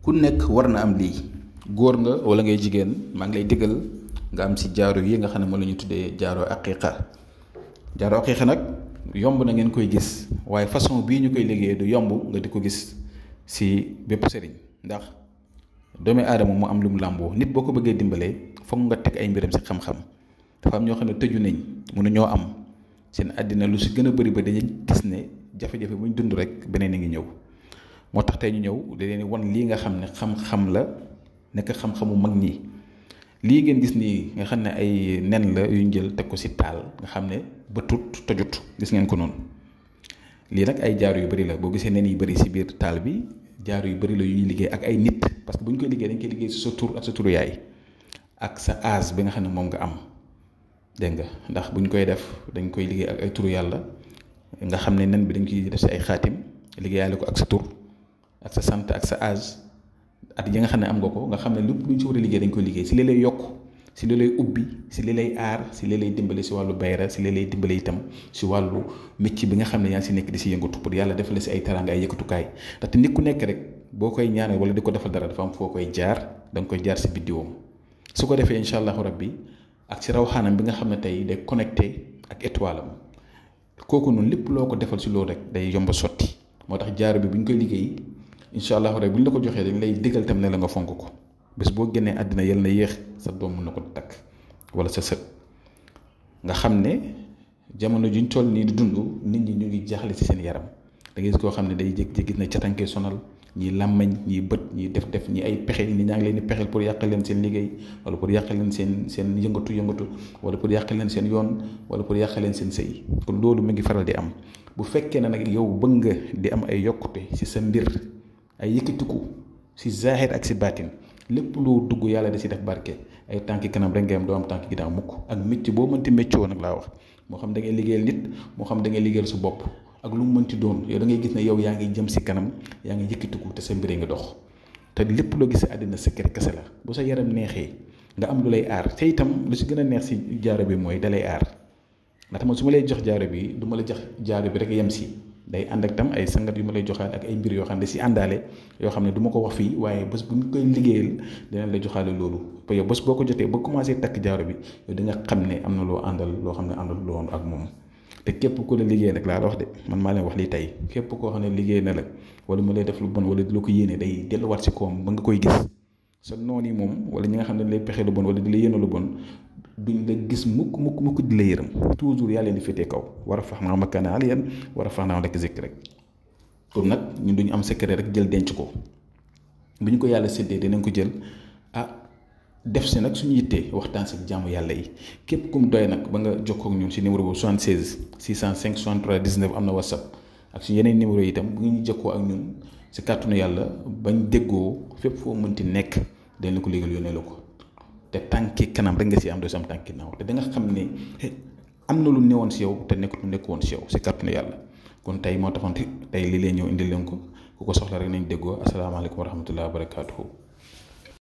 ku nekk war na am lii góor nga wala ngay jigéen maa ngi lay digal nga am si jaaro yi nga xam ne moom la ñu tuddee jaaro aqiqa nag yomb na ngeen koy gis waaye façon bii ñu koy liggéey du yomb nga di ko gis si bépp sëriñ ndax doomi aadama mu am lu mu làmboo nit boo ko bëggee dimbalee foog nga teg ay mbiram si xam-xam dafa am ñoo xam ne tëju nañ mënuñoo am seen àddina lu si gën a bëri ba dañuy gis ne jafe-jafe bu ñu dund rek beneen a ngi ñëw moo tax tey ñu ñëw da leen wan lii nga xam ne xam-xam la nekk xam-xamu mag ñi lii ngeen gis nii nga xam ne ay nen la yuñ jël teg ko si taal nga xam ne ba tut tojut gis ngeen ko noonu lii nag ay jaaru yu bëri la boo gisee nen yu bëri si biir taal bi jaaru yu bëri la yu ñuy liggéey ak ay nit parce que bu ñu koy liggéey dañ koy liggéey si sa tur ak sa turu yaay ak sa âge bi nga xam ne moom nga am dégg nga ndax bu ñu koy def dañ koy liggéey ak ay turu yàlla nga xam ne nen bi dañ koy def si ay xaatim liggéeyaale ko ak sa tur ak sa sant ak sa âge at yi nga xam ne am nga ko nga xam ne lépp lu ñu si war a liggéey dañ koy liggéey si li lay yokk si li lay ubbi si li lay aar si li lay dimbale si wàllu bayra si li lay dimbale itam si wàllu métier bi nga xam ne yaa ngi si nekk di si yëngatu pour yàlla defal si ay teraanga ay yëkkatukaay ndaxte nit ku nekk rek boo koy ñaanal wala di ko defal dara dafa am foo koy jaar da nga koy jaar si biddiwoom su ko defee incha allahu rabbi ak si rawxaanam bi nga xam ne tey day connecté ak étoile am kooku noonu lépp loo ko defal si loolu rek day yomb sotti moo tax jaaro bi bu ñu koy liggéey incha allahu rabbi bu ñu la ko joxee dañ lay digal tam ne la nga fonk ko bés boo génnee àddina yal na yéex sa doom mën na ko takk wala sa sët nga xam ne jamono juñ toll nii di dund nit ñi ñu ngi jaaxle ci seen yaram da ngay gis koo xam ne day jékki-jékki na catankee sonal ñii làmmañ ñii bët ñii def ñii ay pexe nit ñaa ngi leen di pexeel pour yàqal leen seen liggéey wala pour yàqal leen seen yëngatu wala pour yàqal leen seen yoon wala pour yàqal leen seen sëy kon loolu mu ngi faral di am bu fekkee ne nag yow bëgg nga di am ay yokkute ci sa mbir ay yëkkatiku ci zaahir ak ci baatin lépp loo dugg yàlla da ci def barke ay tànki kanam rek ngay am doo am tànki ginnaaw mukk ak métier boo mënti méccoo nag laa wax moo xam da ngay liggéeyal nit moo xam da ngay liggéeyal su bopp ak lu mu mënti doon yow da ngay gis ne yow yaa ngi jëm ci kanam yaa ngi yëkkatiku te sa mbir nga dox te lépp loo gis ci àddina secret kese la bu sa yaram neexee nga am lu lay aar te itam lu ci gën a neex ci jaaro bi mooy da lay aar ndax man su ma lay jox jaaro bi du ma la jox jaaro bi rek yem ci day ànd ak tam ay sangat yu ma lay joxaale ak ay mbir yoo xam ne si àndaale yoo xam ne du ma ko wax fii waaye bés bu ñu koy liggéeyal dinañ la joxaale loolu ba yow bés boo ko jotee ba commencé takk jaaro bi yow di nga xam ne am na loo àndal loo xam ne àndal loon ak moom te képp ku la liggéey nag laa la wax de man maa leen wax lii tey képp koo xam ne liggéey na la wala mu lay def lu bon wala di la ko yéene day delluwaat si koom ba nga koy gis sa noon yi moom wala ñi nga xam ne lay pexe lu bon wala di la yéene lu bon duñ la gis mukk di la yërëm toujours yaa leen di féetee kaw war a fax naa makkaana aliyan war a fax naa lekk zikk rek pour nag ñun duñu am secret rek jël denc ko bu ñu ko yàlla séddee dinañ ko jël def si nag suñu yittee waxtaan si jàmm yàlla yi képp kum doy nag ba nga jokkoo ak ñun si numéro boobu 76 605 63 19 am na whatsapp ak suñu yeneen numéro yi itam bu ñu jokkoo ak ñun si kàttanu yàlla bañ déggoo fépp foo mënti nekk dañ la ko léegal yónnee la ko te tànki kanam rek nga si am doo si am tànki naaw te da nga xam ne am na lu newoon si yow te nekk woon si yow si kàttanu yàlla kon tey moo taxoon tey li leen ñëw indil leen ko ku ko soxla rek nañ déggoo asalaamaaleykum wa rahmatulah wa barakaatuhu